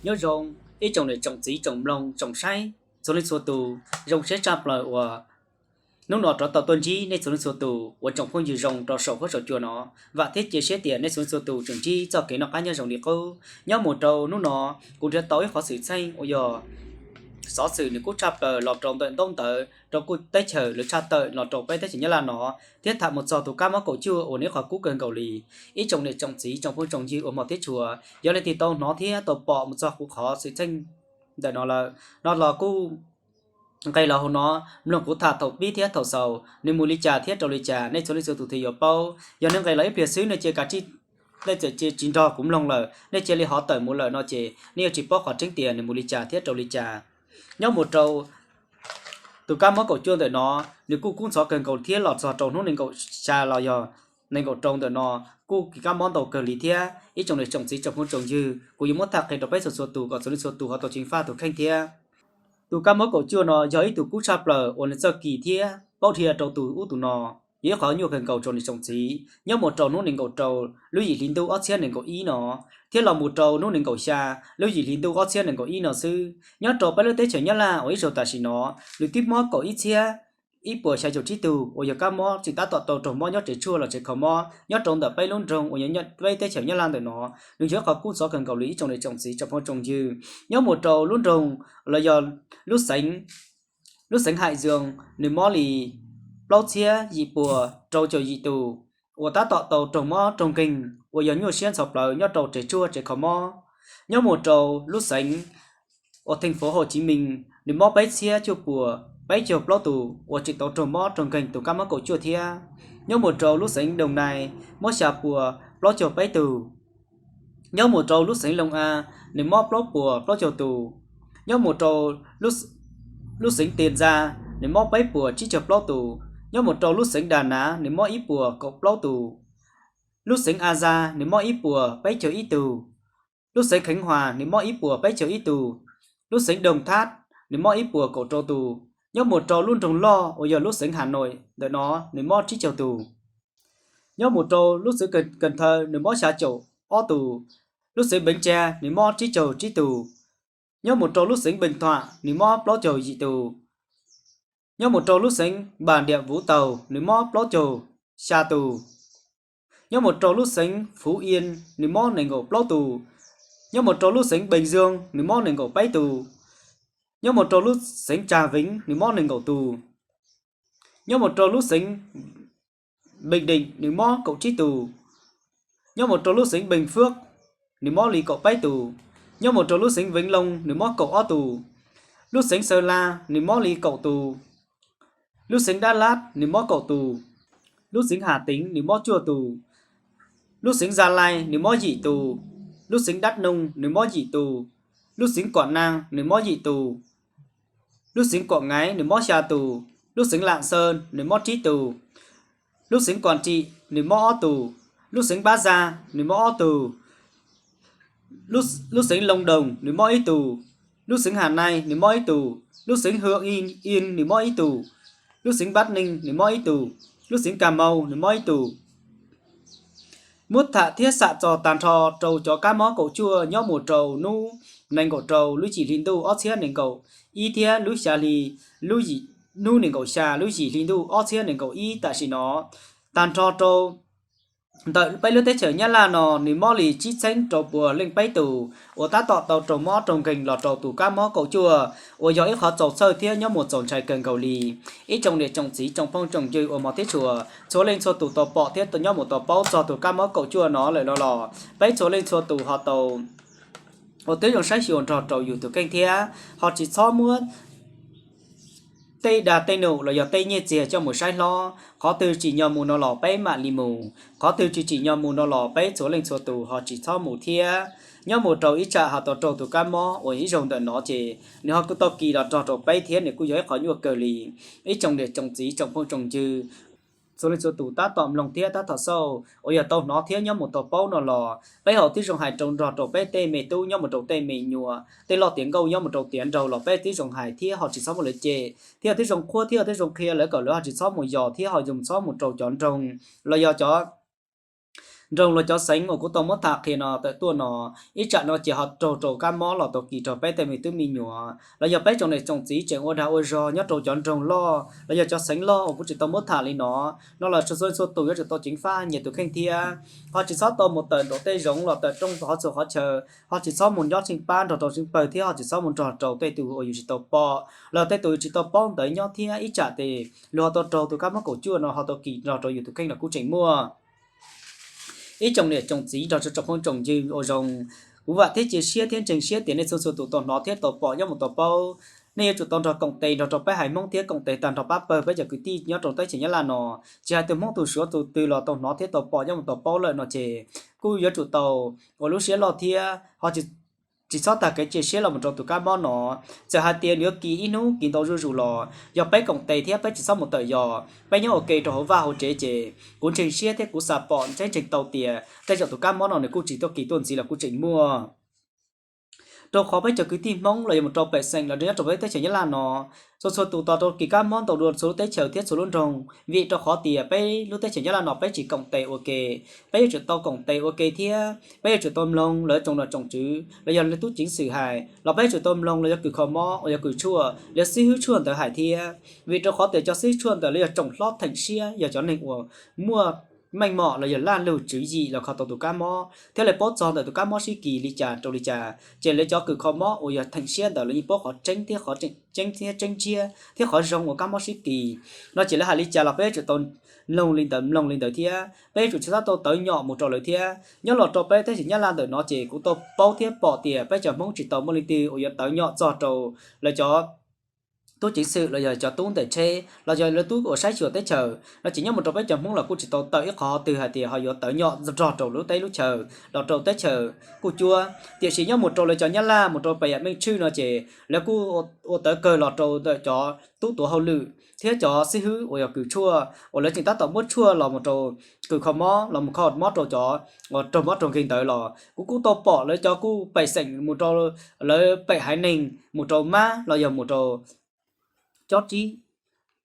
Nyob zoo ib tsoom niam tsoom txiv tsoom mloog tsoom saib txhua leej txhua tus, zoo siab tshaj plaws uas hnub no rov tau tuaj ntsib nej txhua leej txhua tus ua tsoom phooj ywg zoo rau saum huab saum cua no. Vam thiab cia siab tias nej txhua leej txhua tus tseem ntsib txoj kev noj qab nyob zoo li qub. Nyob mus rau hnub no, kuv nrhiav tau ib qhov xwm txheej uas yog xov xwm nws kub tshaj plaws los rau ntawm ntaub ntawv rau kuj teb chaws lawv tshaj tawm los rau peb teb chaws Nyab Laj no, thiab tham mus txog tus kab mob kaum cuaj uas nws qhov kub kawg nkaus li. Ib tsoom niam tsoom txiv tsoom phooj tsoom ywg uas hmov thiab tshua, yog leej twg tau hnov thiab tau pom mus txog kuv qhov xwm txheej ntawm no lawm no los kuj nqes los hauv no mloog kuv tham thaum pib thiab thaum xaus nws mus li cas thiab rau li cas, nej txhua leej txhua tus thiaj yuav paub. Yog nej nqes los ib pliag xwb nej cia kav tsij, nej txawm cia tsis nrog kuv mloog lawm, nej cia li hov tawm mus lawm no ces nej yuav tsis paub qhov tseeb tias nws mus li cas thiab rau li cas. Nyob mus rau tus kab mob kaum cuaj ntawm no, nws kuj kub ntxhov kawg nkaus thiab los txog rau hnub nees nkaum xya los yog nees nkaum rau ntawm no, kuj kis kab mob ntau kawg li thiab. Ib tsoom niam tsoom txiv tsoom phooj tsoom ywg, kuv yuav muab tham qhia rau peb txhua txhua tus kom txhua leej txhua tus ho tau ceev faj tus kheej thiab. Tus kab mob kaum cuaj no yog ib tug kub tshaj plaws uas nws txawj kis thiab paub dhia rau tus ub tus no, yog ib qhov nyuaj kawg nkaus rau niam tsoom txiv. Nyob mus rau hnub nees nkaum rau lub yim hli ntuj ob txhiab nees nkaum ib no, thiab los mus rau hnub nees nkaum xya lub yim hli ntuj ob txhiab nees nkaum ib no xwb, nyob rau peb lub teb chaws Nyab Laj uas ib zaug tam sim no, nws twb mob kaum ib txhiab ib puas xya caum tsib tug uas yog kab mob tseem tab tom tau raug mob nyob tsev tshuaj los tsev kho mob nyob rau ntawm peb lub nroog uas yog peb teb chaws Nyab Laj ntawm no. Nws yog ib qhov kub ntxhov kawg nkaus li ib tsoom niam tsoom txiv tsoom phooj tsoom ywg. Nyob mus rau lub nroog los yog lub xeev, lub xeev Hais Zoos nws mob li plaub txhiab yim puas rau caum yim tus uas tab tom tau raug mob raug nkeeg uas yog nyuaj siab ntxhov plawv nyob rau tsev tshuaj tsev kho mob. Nyob mus rau lub xeev uas theej fauv Hauv Tsiv Mees nws mob peb txhiab cuaj puas peb caug plaub tus uas tseem tau raug mob raug nkeeg tus kab mob kaum cuaj thiab. Nyob mus rau lub xeev Doos Nais mob xya puas plaub caug peb tus. Nyob mus rau lub xeev Loos A, nws mob plaub puas plaub caug tus. Nyob mus rau lub xeev Tias Ntxa, nws mob peb puas tsib caug plaub tus. Nyob mus rau lub xeev Das Nav, nws mob ib puas kaum plaub tus. Lub xeev A Za, nws mob ib puas peb caug ib tus. Lub xeev Kheev Huas, nws mob ib puas peb caug ib tus. Lub xeev Doos Thab, nws mob ib puas kaum rau tus. Nyob mus rau lub nroog loj uas yog lub xeev Has Nois ntawm no, nws mob tsib caug tus. Nyob mus rau lub xeev Kas Thaw, nws mob xya caum ob tus. Lub xeev Npeev Tsa, nws mob tsib caug tsib tus. Nyob mus rau lub xeev Npeej Thuam, nws mob plaub caug yim tus. Nyob mus rau lub xeev Npas Diam Vuv Taus, nws mob plaub caug xya tus. Nyob mus rau lub xeev Fuv Ias, nws mob nees nkaum plaub tus. Nyob mus rau lub xeev Npeej Zoog, nws mob nees nkaum peb tus. Nyob mus rau lub xeev Tsag Veev, nws mob nees nkaum tus. Nyob mus rau lub xeev Npeej Deem, nws mob kaum tsib tus. Nyob mus rau lub xeev Npeej Fwb, nws mob li kaum peb tus. Nyob mus rau lub xeev Veev Loo, nws mob kaum ob tus. Lub xeev Xaw La, nws mob li kaum tus. Lub xeev Dab Lab, nws mob kaum tus. Lub xeev Has Teev, nws mob cuaj tus. Lub xeev Za Lais, nws mob yim tus. Lub xeev Dab Noog, nws mob yim tus. Lub xeev Kuam Naag, nws mob yim tus. Lub xeev Kuam Ngaiv, nws mob xya tus. Lub xeev Lam Xaw, nws mob tsib tus. Lub xeev Kuam Tsim, nws mob ob tus. Lub xeev Npab Zag, nws mob ob tus. Lub xeev Loo Doos, nws mob ib tus. Lub xeev Has Nais, nws mob ib tus. Lub xeev Hwm Ias, nws mob ib tus. Lub xeev Npab Neeg, nws mob ib tus. Lub xeev Kas Maus, nws mob ib tus. Muab tham thiab xam txog tag nrho rau cov kab mob kaum cuaj nyob mus rau hnub nees nkaum rau lub yim hli ntuj ob txhiab nees nkaum ib thiab lub xya hli, lub yim, hnub nees nkaum xya lub yim hli ntuj ob txhiab nees nkaum ib tam sim no, tag nrho rau ntawm peb lub teb chaws Nyab Laj no nws mob li tsib txheeb rau puas leej peb tus uas tab tom tau raug mob raug nkeeg los rau tus kab mob kaum cuaj, uas yog ib qhov txaus txhawj thiab nyob mus txaus ntshai kawg nkaus li. Ib tsoom niam tsoom txiv tsoom phooj tsoom ywg uas hmov thiab tshua, txhua leej txhua tus tau pom thiab nyob mus tau paub txog tus kab mob kaum cuaj no lawm no los, peb txhua leej txhua tus ho tau ua tib zoo saib xyuas nrog rau yus tus kheej thiab ho tsis txhob muab tej dag tej num los yog tej nyiaj txiag coj mus saib hlob. Qhov twg tsim nyog mus no los peb mam li mus, qhov twg tsis tsim nyog mus no los peb txhua leej txhua tus ho tsis txhob mus thiab. Nyob mus rau ib tsam ho tau raug tus kab mob uas ib zaug ntawm no ces nws ho kuj tau kis los nrog rau peb thiab nws kuj yog ib qhov nyuaj kawg li. Ib tsoom niam tsoom txiv tsoom phooj tsoom ywg, txhua leej txhua tus tab tom mloog thiab tab tom xauj uas yog tau hnov thiab nyob mus tau paub no los peb ho tib zoo hais rau nrog rau peb tej me tub nyob mus rau tej me nyuam, tej loj tiav nkauj nyob mus rau tiav nraug los peb tib zoo hais thiab ho tsis txhob muaj lawv cem, thiab tib zoo qhuab thiab tib zoo qhia lawv kom lawv ho tsis txhob mus yos thiab ho yus txhob mus rau cov nroog los yog cov nroog los cov xeev uas kuv tau muab tham qhia no tawm tuaj no, ib tsam no ces ho raug rau kab mob los tau kis rau peb tej me tub me nyuam los yog peb tsoom niam tsoom txiv tseem ua dag ua zog nyob rau cov nroog loj los yog cov xeev loj uas kuv tsis tau muab tham li no. No los txhua txhua tus yuav tsum tau ceev faj nyias tus kheej thiab, ho tsis txhob tau mus tawm nraum tej zoov los tawm rooj qhov txhua qhov chaw, ho tsis txhob mus nyob tsheej pab nrog rau tsheej pawg thiab ho tsis txhob mus nrog rau tej tus uas yus tsis tau pom los tej tus yus tsis tau paub ntawd nyob thiab ib tsam tes luag ho tau raug tus kab mob kaum cuaj no ho tau kis nrog rau yus tus kheej los kuj tseem muaj. Ib tsoom niam tsoom txiv nrog rau tsoom phooj tsoom ywg uas zoo, kuv vam thiab cia siab thiab ntseeg siab tias nej txhua txhua tus tau hnov thiab tau pom nyob mus tau paub. Nej yuav tsum tau nrog koom tes nrog rau peb haiv Hmoob thiab koom tes tag nrho pab pawg peb cov kwv tij nyob rau teb chaws Nyab Laj no. Tsis hais tus Hmoob tus Suav tus twg los tau hnov thiab tau pom nyob mus tau paub lawm no ces kuj yuav tsum tau ua lub siab loj thiab ho tsis txhob tag kev cia siab los mus rau tus kab mob no. Txawm hais tias nws yuav kis ib hnub kis ntau zuj zus los yog peb koom tes thiab peb tsis txhob mus tawm yos, peb nyob ua ke rau hauv vaj hauv tsev ces kuv ntseeg siab thiab kuv xav pom ntseeg ntseeg tau tias tej zaum tus kab mob no nws kuj tsis tuaj kis tuaj ntxiv los kuj tseem muaj. Rau qhov peb cov kwv tij Hmoob los yog mus rau pej xeem los nyob rau peb teb chaws Nyab Laj no, txhua txhua tus tos rau kis kab mob ntau dua txhua lub teb chaws thiab txhua lub nroog, vim rau qhov tias peb lub teb chaws Nyab Laj no peb tsis koom tes ua ke. Peb yuav tsum tau koom tes ua ke thiab peb yuav tsum tau mloog lawv tsoom nom tsoom tswv los yog lawv tub ceev xwm hais los peb yuav tsum tau mloog los yog kws kho mob uas yog kws tshuaj los xib hwb tshuaj ntawd hais thiab, vim rau qhov tias cov xib hwb tshuaj ntawd lawv yog tsoom hlob theem siab, yog cov neeg uas muaj meej mom los yog laj lug tswv yim los kho tau tus kab mob thiab lawv paub txog ntawm tus kab mob sib kis li cas rau li cas, ces lawv cov kws kho mob uas yog theem siab ntawd lawv yeej paub qhov tseeb thiab qhov tseeb tseeb thiab tseeb tshiab thiab qhov zoo uas kab mob sib kis no ces lawv hais li cas los peb yuav tsum tau mloog li ntawd mloog li ntawd thiab peb yuav tsum tsis txhob tau tawv nyom mus rau lawv thiab. Nyob los rau peb teb chaws Nyab Laj ntawm no ces kuv tau paub thiab pom tias peb cov Hmoob tsis tau muaj leej twg uas yuav tawv nyom txog rau lawv cov tub ceev xwm los yog cov tub ntes tsheb los yog lawv tub uas saib xyuas teb chaws no ces nyob mus rau peb cov Hmoob los kuj tsis tau tawm ib qho twg hais tias ho yuav tawv nyom nrog rau lub teb lub chaws los rau teb chaws kuj cuab. Tiam sis nyob mus rau lawv cov Nyab Laj mus rau pem yam meej tshwj no ces lawv kuj ua tawv kawg los rau ntawm cov tub tuav hauj lwm thiab cov xib hwb uas yog kws tshuaj uas lawv tseem tab tom muab tshuaj los mus rau kws kho mob los mus kho mob rau cov uas raug mob raug nkeeg ntawd los kuv kuj tau pom lawv cov kuj pej xeem mus rau lawv pem haiv neeg mus rau mab los yog mus rau cob tsib.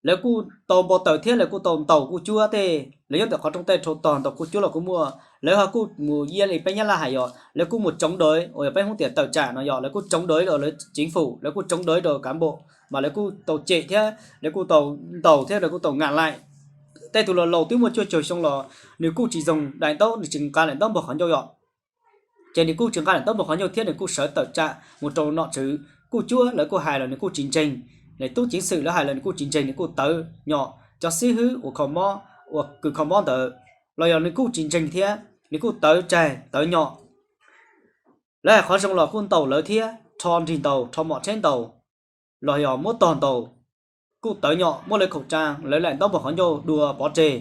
Lawv kuj tau npau taws thiab lawv kuj tau ntaus kuj cuab tej, lawv nyob ntawm qhov rooj tej rhau tog ntaus kuj cuab los kuj muaj. Lawv ho kuj mus yia li peb Nyab Laj hais yog lawv kuj mus tsoov dawv uas yog peb Hmoob tias tawm tsam no yog lawv kuj tsoov dawv rau lawv chính phủ, lawv kuj tsoov dawv rau cán bộ mas lawv kuj tau cem thiab lawv kuj tau ntaus thiab lawv kuj tau ngam laim. Tej tus los laus twb muaj cuaj caum xyoo los nws kuj tsis zoo daim ntaub, nws tsis nqa daim ntaub npog qhov ncauj yom. Ces nws kuj tsis nqa daim ntaub npog qhov ncauj thiab nws kuj sawv tawm tsam mus rau nom tswv kuj cuab, lawv kuj hais los nws kuj tsis ntseeg. Tub ceev xwm lawv hais los nws kuj tsis ntseeg, nws kuj tawv nyom cov xib hwb uas kho mob, uas kws kho mob ntawd los yog nws kuj tsis ntseeg thiab nws kuj tawv tsam tawv nyom. Lawv hais qhov zoo los kuj ntaus lawv thiab rho nrig ntaus, rho mom tsheb ntaus los yog muab tog ntaus, kuj tawv nyom muab lawv khaum tsaa, lawv laim ntaub npog qhov ncauj dua pov tseg.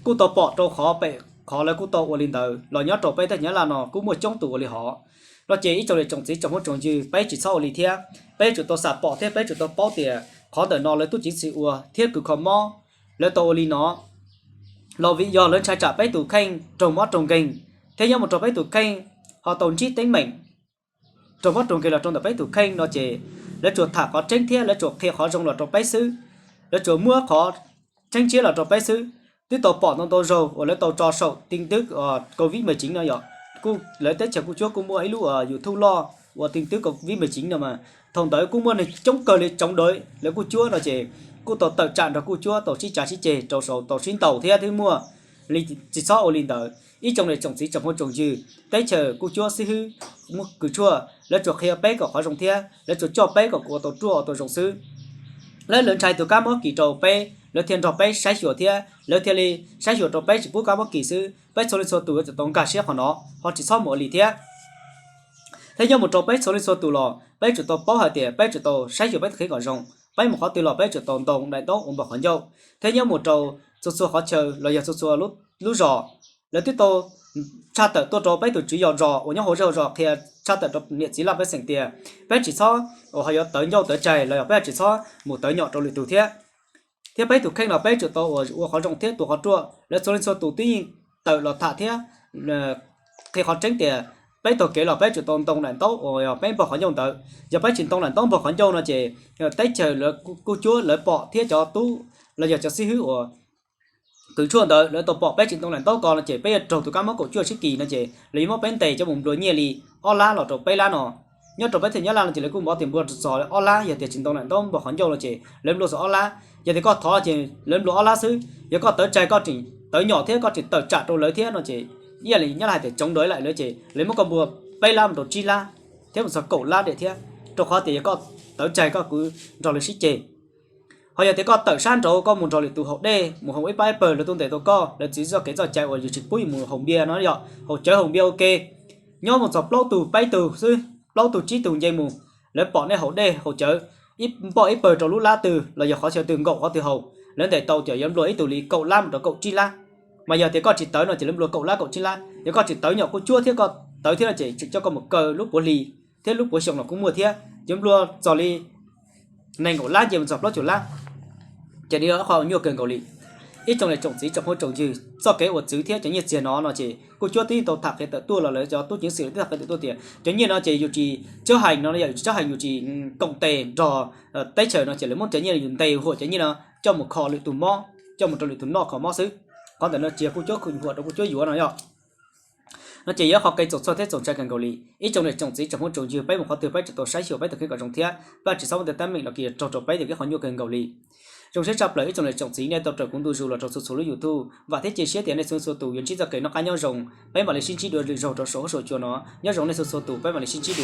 Kuj tau pom rau qhov pem qhov lawv kuj tau ua li ntawd los nyob rau peb teb chaws Nyab Laj no kuj muaj coob tus ua li hov. No ces ib tsoom niam tsoom txiv tsoom phooj tsoom ywg, peb tsis txhob ua li thiab. Peb yuav tsum tau xam pom thiab peb yuav tsum tau paub tias qhov ntawm no lawv tub ceev xwm ua thiab kws kho mob lawv tau ua li no los vim yog lawv ntshai tsam peb tus kheej raug mob raug nkeeg thiab nyob mus rau peb tus kheej ho tau ntsib teeb meem raug mob raug nkeeg los rau ntawm peb tus kheej no ces lawv tsuas tham qhov tseeb thiab lawv tsuas qhia qhov zoo los rau peb xwb. Lawv tsuas muab qhov tseeb tshiab los rau peb xwb. Twb tau pom ntau ntau zaug uas lawv tau tso saum tin tức covid mười chín no yom, kuj lawv teb chaws kuj cuab kuj muaj ib lub YouTube loj ua tin tức covid mười chín no mas thaum ntawd kuj muaj neeg coob kawg li tsoov dawv lawv kuj cuab no ces kuj tau tawm tsam nrog kuj cuab tau sib cav sib ceg rau saud tau sib ntaus thiab twb muaj li. Tsis txhob ua li ntawd ib tsoom niam tsoom txiv tsoom phooj tsoom ywg. Teb chaws kuj cuab xib hwb muaj kws tshuaj lawv tsuas qhia peb kom qhov zoo thiab lawv tsuas coj peb kom ua tau ruaj ua tau zoo xwb. Lawv lawv ntshai tus kab mob kis rau peb lawv thiaj nrog peb saib xyuas thiab lawv thiaj li saib xyuas rau peb tsis pub kab mob kis xwb. Peb txhua leej txhua tus yuav tsum tau nkag siab qhov no ho tsis txhob mus ua li thiab. Thiab nyob mus rau peb txhua leej txhua tus los peb tsum tau paub hais tias peb tsum tau saib xyuas peb tus kheej kom zoo. Peb mus qhov twg los peb tsum tau ntoo daim ntaub ua npog qhov ncauj. Thiab nyob mus rau txhua txhua qhov chaw los yog txhua txhua lub zos, lawv twb tau tshaj tawm tuaj rau peb tus tswv yom zos uas nyob hauv zej hauv zos qhia tshaj tawm rau niam txiv laj pej xeem tias peb tsis txhob uas ho yuav tawv ncauj tawv tsaig los yog peb tsis txhob mus tawv nyom rau lwm tus thiab. Thiab peb tus kheej los peb tsum tau uas ua qhov zoo thiab tua qhov ruaj. Lawv txhua leej txhua tus twb yeej tawm los tham thiab qhia qhov tseeb tias peb taug kev los peb tsum tau ntoo daim ntaub uas yog peb npog qhov ncauj ntawd. Yog peb tsis ntoo daim ntaub npog qhov ncauj no ces teb chaws lawv kuj cuab lawv pom thiab cov tub los yog cov xib hwb uas kws tshuaj ntawd lawv tau pom peb tsis ntoo lam ntaub ko no ces peb yuav raug tus kab mob kaum cuaj sib kis no ces lawv yuav muab peb ntes coj mus nplua nyiaj li ob lab los rau peb lab no. Nyob rau peb teb chaws Nyab Laj no ces lawv kuj npov tias nplua txog txog ob lab, yog tias tsis ntoo lam ntaub npog qhov ncauj no ces lawv nplua txog ob lab. Yog tias koj thov ces lawv nplua ob lab xwb, yog koj tawv tsawg koj tseem tawv nyom thiab koj tseem tawm tsam rau lawv thiab no ces ib yam li Nyab Laj hais tias tsoov nrov ib lam lawv ces lawv muab koj nplua peb lab mus rau tsib lab thiab mus txog kaum lab diam thiab, rau qhov tias yog koj tawv tsawg koj kuj nrog lawv sib ceg. Ho yog tias koj tawm sab nraud koj mus nrog lwm tus haus dej mus haus ib pab ib pawg lawv tuaj ntes tau koj, lawv txiav txoj kev txoj cai uas yus tsis pub yus mus haus npias no yom, haus cawv haus npias ua ke, nyob mus txog plaub tug peb tug xwb, plaub tug tsib tug nce mus, lawv pom nej haus dej haus cawv ib npoj ib pawg rau lub lab twg los yog qhov chaw twg nkaum qhov twg haus, lawv ntes tau ces yuav nplua ib tug li kaum lab mus rau kaum tsib lab. Mas yog tias koj tsis tawv no ces lawv nplua kaum lab kaum tsib lab. Yog koj tsis tawv nyom kuj cuab thiab koj tawv thiab no ces tseem coj koj mus kaw lub puav hli thiab lub puav xyoo los kuj muaj thiab, yuav nplua txog li nees nkaum lab nce mus txog plaub caug lab. Ces nws yog qhov nyuaj kawg nkaus li. Ib tsoom niam tsoom txiv tsoom phooj tsoom ywg, txoj kev ua txwv thiab cov nyiaj txiag no no ces kuj cuab twb tau tham qhia tawm tuaj los lawv cov tub ceev xwm twb tham qhia tawm tuaj tias cov nyiaj no ces yus tsis cob hais no yom, yus tsis cob hais yus tsis koom tes nrog teb chaws no ces lawv muab cov nyiaj yus ntes huam cov nyiaj no coj mus kho lwm tus mob, coj mus rau lwm tus noj kho mob xwb. Qhov ntawm no tsis yog kuj cuab huam rau kuj cuab yuav no yom. No ces yog qhov kev txaus txhawj thiab txaus ntshai kawg nkaus li. Ib tsoom niam tsoom txiv tsoom phooj tsoom ywg, peb mus qhov twg peb tsum tau saib xyuas peb tus kheej kom zoo thiab, pab tsis txhob muaj tej teeb meem los kis raug rau peb tus kheej qhov nyuaj kawg nkaus li. Zoo siab tshaj plaws ib tsoom niam tsoom txiv nej tau raws kuv ntu zus los rau txhua txhua lub YouTube, vam thiab cia siab tias nej txhua txhua tus yuav ntsib txoj kev noj qab nyob zoo. Peb mam li sib ntsib dua lwm zaug rau saum huab saum cua no. Nyob zoo nej txhua txhua tus, peb mam li sib ntsib dua.